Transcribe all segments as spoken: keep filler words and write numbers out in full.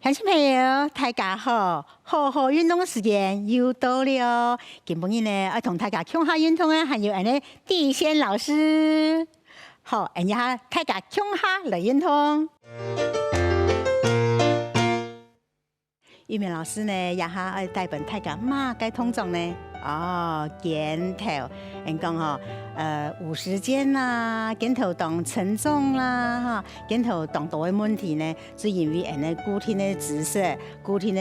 鄉親朋友，大家好！好好運動个時間又到了。今晡日呢，愛同大家共下運動个還有𠊎等个地仙老師。好，𠊎等大家共下來運動。玉美老師呢，這下愛帶分大家麼个動作呢？哦，肩頭。𠊎等講吼，呃，五十肩啦，肩頭當沉重啦，哈，肩頭當多个問題呢， 就因為𠊎等个固定个姿勢、固定个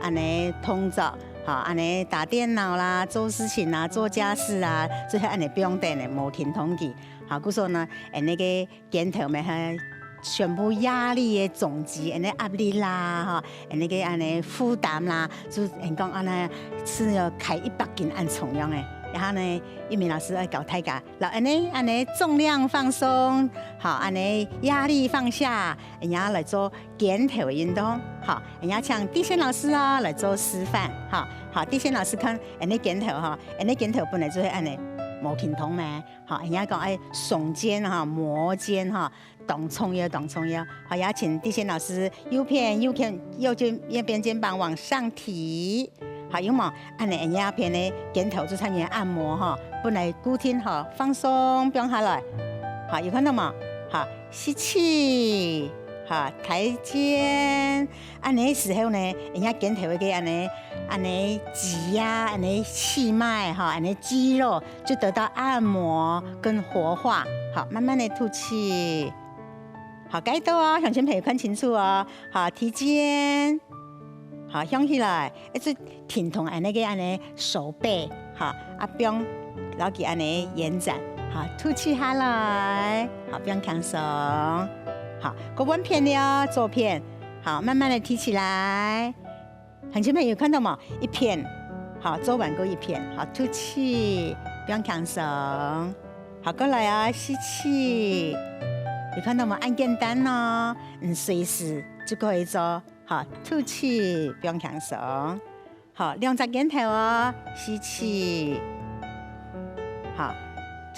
恁仔動作，吼，恁仔打電腦啦、做事情啊、做家事啊，就係恁仔放等仔，無停動佢。吼，故所呢，𠊎等个肩頭乜係全部壓力个總積，𠊎等个壓力啦，吼，𠊎等个恁仔負擔啦，就𠊎等講恁仔，係愛㧡一百斤恁重樣仔。然後呢，玉美老師愛教大家，摎𠊎等恁仔重量放鬆，好，恁仔壓力放下， 𠊎等來做肩頭个運動，好，𠊎等請地仙老師哦來做示範，好，好，地仙老師看𠊎等个肩頭吼，𠊎等个肩頭本來就係恁仔無停動咩，好，𠊎等講愛鬆肩吼，摩肩吼，當重要，當重要，好，也請地仙老師右片，右片，右肩，右邊肩膀往上提， 好，有無？恁仔𠊎等這片个肩頭就參與按摩吼，本來固定吼，放鬆，放下來。好，有看著無？好，吸氣，好，抬肩。恁仔个時候呢，𠊎等這肩頭个恁仔，恁仔肌啊，恁仔氣脈吼，恁仔肌肉就得到按摩跟活化。好，慢慢仔吐氣。好，該到哦，鄉親朋友看清楚哦。好，提肩。 好，向起來，一直挺動𠊎等个恁仔手背，好，啊放摎佢恁仔延展，好，吐氣下來，好，放輕鬆，好，過換片了，左片，好，慢慢仔提起來。鄉親朋友看著無？一片，好，做完過一片，好，吐氣，放輕鬆，好，過來啊，吸氣，有看著無？恁簡單哦，你隨時就可以做。 好，吐氣，放輕鬆。好，兩隻肩頭哦，吸氣。好，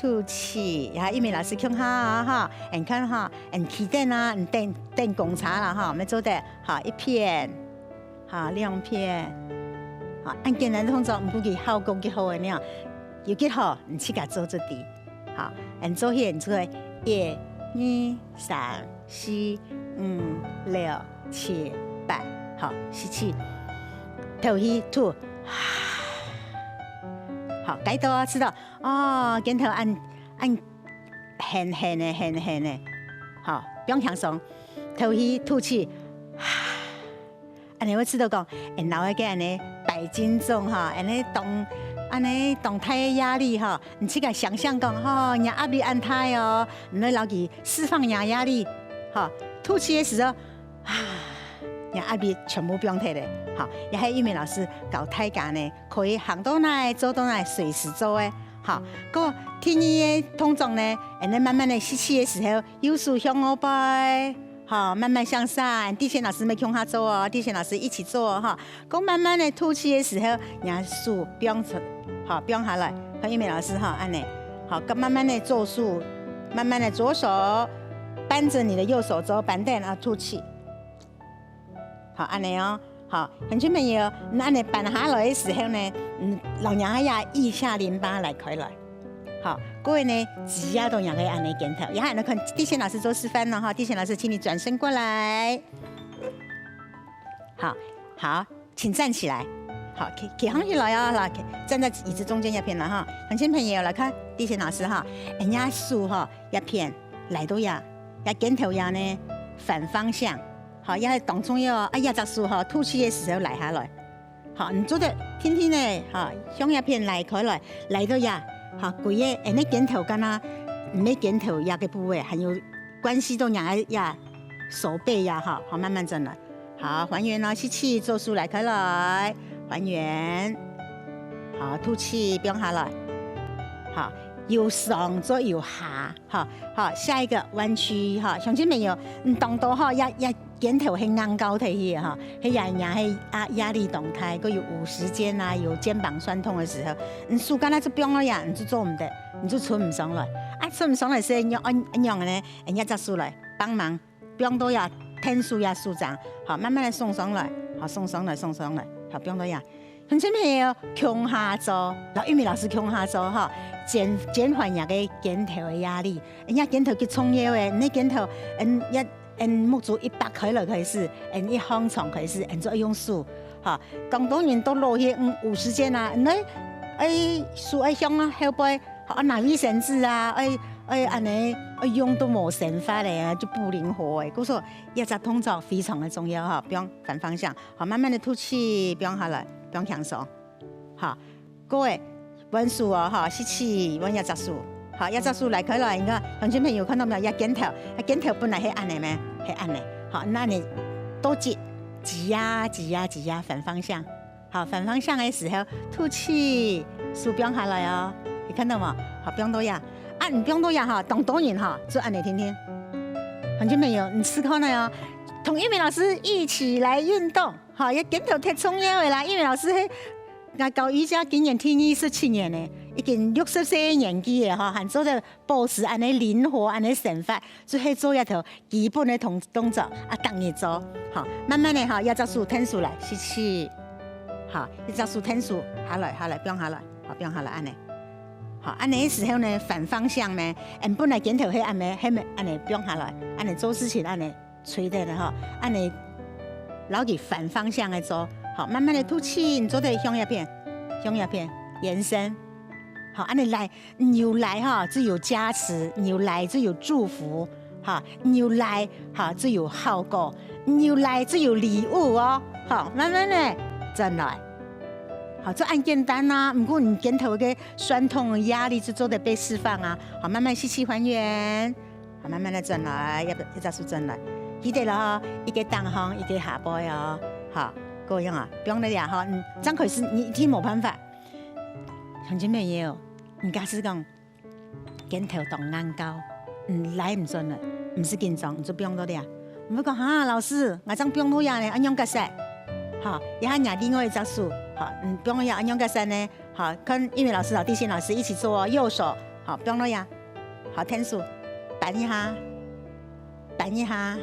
吐氣，然後玉美老師共下哦，哈，你看哈，你企等啊，你等，等公車啦哈，乜做得，好，一片，好，兩片，好，恁簡單个動作，毋過佢效果幾好个呢，有幾好，你自家做就知。 好，𠊎等做起來，你就會一、二、三、四、五、六、七、八，好，吸氣，敨氣，吐。好，該到啊，知著，哦，肩頭恁，恁絚絚仔，絚絚仔，好，放輕鬆，敨氣，吐氣。 恁仔會知著講，𠊎等摎該个恁仔擺肩胛吼，恁仔當，恁仔當大个壓力吼，你自家想像講吼，若壓力恁大哦，你愛摎佢釋放若壓力，吼，吐氣个時候，啊，若壓力全部放忒咧，吼，這係玉美老師教大家呢，可以行到哪做到哪，隨時做个，吼。過第二个動作呢，𠊎等慢慢仔吸氣个時候，右手向後背。 好，慢慢向上，地仙老師乜共下做哦，地仙老師一起做哦，哈。過慢慢仔吐氣个時候，若手放出，好，放下來，看玉美老師哈，恁仔，好，慢慢仔左手，慢慢仔左手扳著你的右手，左扳等啊，吐氣。好，恁仔哦，好，鄉親朋友，你恁仔扳下來个時候呢，嗯，摎若个腋下淋巴拉開來。 好，各位呢，只要到若个恁仔肩頭，然後呢，看地仙老師做示範了哈，地仙老師，請你轉身過來。好，好，請站起來。好，企，企䟘起來哦，來，站在椅子中間這片了哈。鄉親朋友來看，地仙老師哈，人家手哈，這片來到這，這肩頭這呢，反方向，好，這當重要哦，啊，這隻手哈，吐氣个時候拉下來。 好，你做得定定仔，好，向這片拉開來，拉到這，好，歸个，𠊎等个肩頭敢若，毋係肩頭這个部位，還有關係到若个這手背這，好，好，慢慢轉來。好，還原哦，吸氣，左手拉開來，還原。好，吐氣，放下來。好，有上再有下。 好，好，下一個彎曲，哈，鄉親朋友，你當多哈，壓，壓肩頭係硬高忒去哈，係壓，壓，係壓，壓力當大，過有五十肩啊，有肩膀痠痛的時候，你手敢若就放到這，你就做毋得，你就伸毋上來。啊，伸毋上來時，你愛，愛仰仔呢？人家隻手來幫忙，放到這， 𢯭手這手掌，好，慢慢个送上來，好，送上來，送上來，好，放到這。鄉親朋友，共下做，摎玉美老師共下做吼，減，減緩若个肩頭个壓力。人家肩頭幾重要誒，你个肩頭，嗯，一，嗯，目珠一擘開來開始，嗯，一䟘床開始，嗯，就愛用手，吼，當多人都老去，嗯，五十肩啊，嗯，哎，哎，手愛向啊，後背，好，拿衛生紙啊，哎，哎，恁呢，哎，用都無生法了啊，就不靈活誒。故所，這隻動作非常个重要哈，放反方向。 好，慢慢个吐氣，放下來，放輕鬆。好，各位，換手哦，哈，吸氣，換這隻手。好，這隻手拉開來，你看，鄉親朋友看到沒有？這肩頭，這肩頭本來係恁呢咩？係恁呢。好，該你多擠，擠呀，擠呀，擠呀，反方向。好，反方向个時候，吐氣，手放下來哦。你看到無？好，放到這。啊，你放到這哈，當多人哈，就恁呢定定。鄉親朋友，你試看啊哦，同玉美老師一起來運動。 好，這肩頭忒重要个啦，因為老師係，𠊎教瑜伽今年第二十七年呢，已經六十歲个年紀了吼，還做得保持恁呢靈活恁呢生活，就係做這頭基本个動，動作啊，逐日做。好，慢慢个吼，這隻手𢯭手來，吸氣。好，這隻手𢯭手，下來，下來，放下來，好，放下來，恁呢。好，恁呢个時候呢，反方向呢，嗯，本來肩頭係恁呢，係毋係恁呢放下來，恁呢做事情恁呢。 吹等个吼，恁呢摎佢反方向个做，好，慢慢个吐氣，你做得向這片，向這片延伸，好，恁呢拉，你有拉哈，就有加持，你有拉就有祝福，哈，你有拉哈就有效果，你有拉就有禮物哦，好，慢慢个轉來，好，就恁簡單啊，毋過你肩頭个痠痛壓力就做得被釋放啊，好，慢慢吸氣還原。 好，慢慢个轉來，一，一隻手轉來。記得了吼，一个頂項，一个下背哦。好，各位啊，放到這吼，嗯，正開始你一定無辦法。鄉親朋友，你假使講肩頭當硬到，嗯，拉毋轉了，毋使緊張，你就放到這。毋會講哈，老師，𠊎正放到這呢，恁樣結煞。好，這下拿另外一隻手，好，嗯，放到這恁樣結煞呢， 好，跟玉美老師摎地心老師一起做哦，右手，好，放落去啊。好，𢯭手扳一下，扳一下。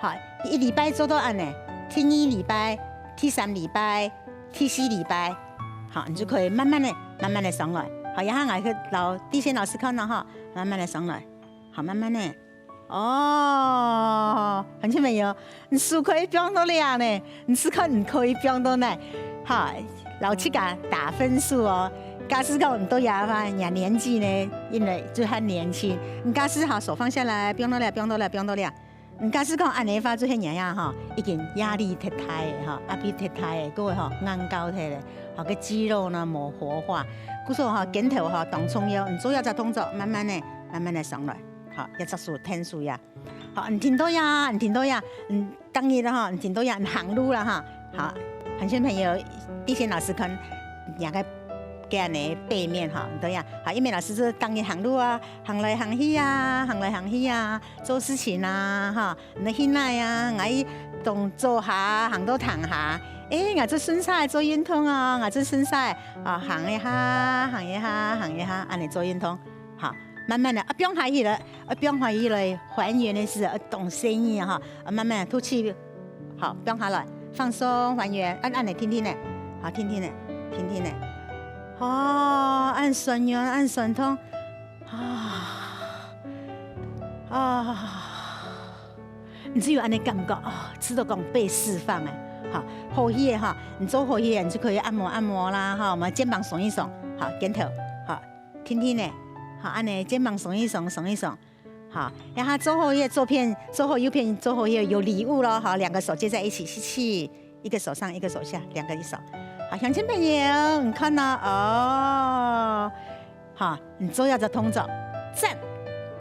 好，一禮拜做到恁呢，第二禮拜、第三禮拜、第四禮拜，好，你就可以慢慢个、慢慢个上來。好，然後𠊎去摎地心老師看咯吼，慢慢个上來，好，慢慢个。 哦，鄉親朋友，你手可以放到這呢，你試看你可以放到哪？好，摎自家打分數哦。假使講你到這話，若年紀呢，因為就還年輕。你假使好，手放下來，放到這，放到這，放到這。你假使講恁呢話，就係若樣吼，已經壓力忒大了吼，壓力忒大了，各位吼，硬到忒了，吼，个肌肉呢無活化。故所吼，肩頭吼當重要，你做這隻動作，慢慢个、慢慢个上來。 好，這隻手𢯭手呀。好，你聽到呀，你聽到呀，嗯，當然了哈，你聽到呀，你行路了哈。好，鄉親朋友，地心老師看，兩个，个恁呢背面哈，你知呀。好，因為老師係當然行路啊，行來行去啊，行來行去啊，做事情啊，哈，你去哪啊，𠊎去動作下，行到廳下，誒，𠊎就順勢做運動啊，𠊎就順勢啊，行一下，行一下，行一下，恁呢做運動。 好，慢慢个，啊，放下去了，啊，放下去了，還原个時，啊，當細義哈，啊，慢慢个吐氣，好，放下來，放鬆，還原，啊，恁呢，定定个，好，定定个，定定个，哦，恁痠軟，恁痠痛，啊，啊，你只有恁呢感覺，哦，知道講被釋放了，好，好去个哈，你做好去个，你就可以按摩按摩啦，哈，𠊎等肩膀鬆一鬆，好，肩頭，好。 定定个，好，恁呢，肩膀鬆一鬆，鬆一鬆，好，然後做好這左片，做好右片，做好這有禮物咯，好，兩個手接在一起，吸氣，一個手上，一個手下，兩個一手，好，鄉親朋友，你看到哦，好，你做這隻動作，讚，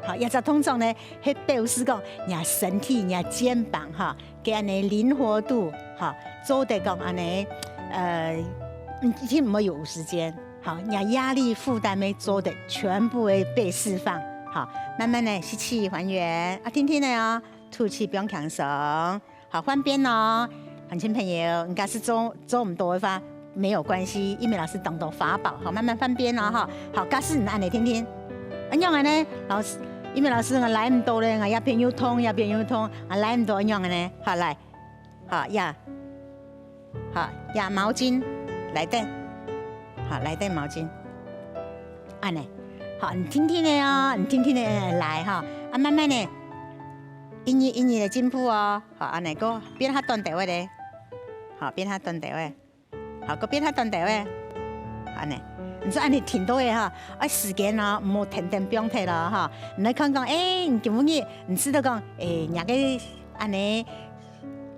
好，這隻動作呢，係表示講，你个身體，你个肩膀，哈，个恁呢靈活度，哈，做得講恁呢，呃，嗯，一定毋會有五十肩。 好，你个壓力負擔个做得全部會被釋放。好，慢慢个吸氣還原，啊，定定个哦，吐氣放輕鬆。好，換邊哦，鄉親朋友，你假使做，做毋到个話，沒有關係，玉美老師當多法寶，好，慢慢換邊哦，哈。好，假使你恁呢定定，恁樣呢，老師，玉美老師，𠊎拉毋到咧，𠊎這片又痛，這片又痛，𠊎拉毋到，仰般呢？好，來，好，這，好，這毛巾，來等，好，來等毛巾，恁呢，好，你定定仔哦，你定定仔來吼，啊，慢慢仔，一日一日仔進步哦，好，恁呢，過變較短條仔咧，好，變較短條仔。 好，過變較短條仔。恁呢，你就恁呢停到仔吼，愛時間哦，毋好停停放忒咯吼。你來看講，欸，你今晡日，你試著講，欸，若个恁呢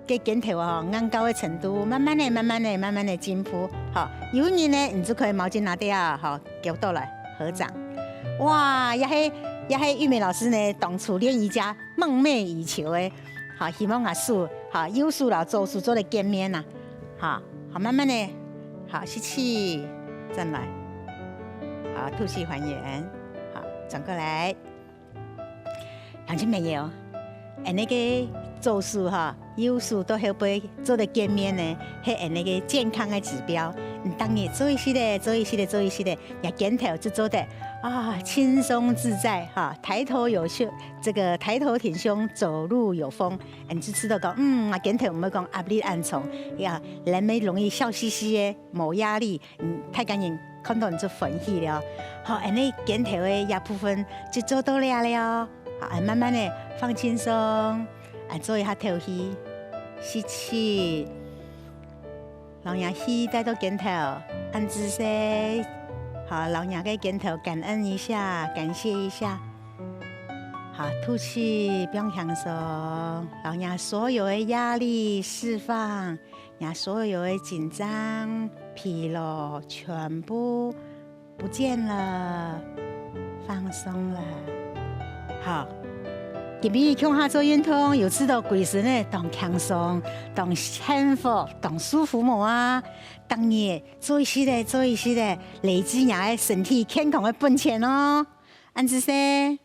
个肩頭哦，硬到个程度，慢慢仔、慢慢仔、慢慢仔進步。吼，有一日呢，你就可以毛巾拿掉啊，吼，交倒來，合掌。哇，這係，這係玉美老師呢，當初練瑜伽夢寐以求个，吼，希望𠊎手，吼，右手摎左手做得見面啊。 好，好，慢慢仔，好，吸氣，轉來，好，吐氣還原，好，轉過來。鄉親朋友，恁呢个左手吼，右手到後背做得見面呢，係恁呢个健康个指標。你逐日做一息仔，做一息仔，做一息仔，若肩頭就做得啊，輕鬆自在哈，抬頭有胸，這個抬頭挺胸，走路有風。 你就試著講，嗯，𠊎肩頭毋會講壓力恁重，呀，人乜容易笑嘻嘻个，無壓力，嗯，大家人看到你就歡喜了。好，恁呢肩頭个這部分就做到這了哦。好，慢慢仔放輕鬆，啊，做一下透氣，吸氣，摎若氣帶到肩頭，恁仔細，好，摎若个肩頭感恩一下，感謝一下。 好，吐氣，放輕鬆，摎若所有个壓力釋放，若所有个緊張、疲勞全部不見了，放鬆了。好，今晡日共下做運動，有試著歸身仔當輕鬆、當幸福、當舒服無啊？逐日做一息仔，做一息仔，累積若个身體健康个本錢哦。恁仔細。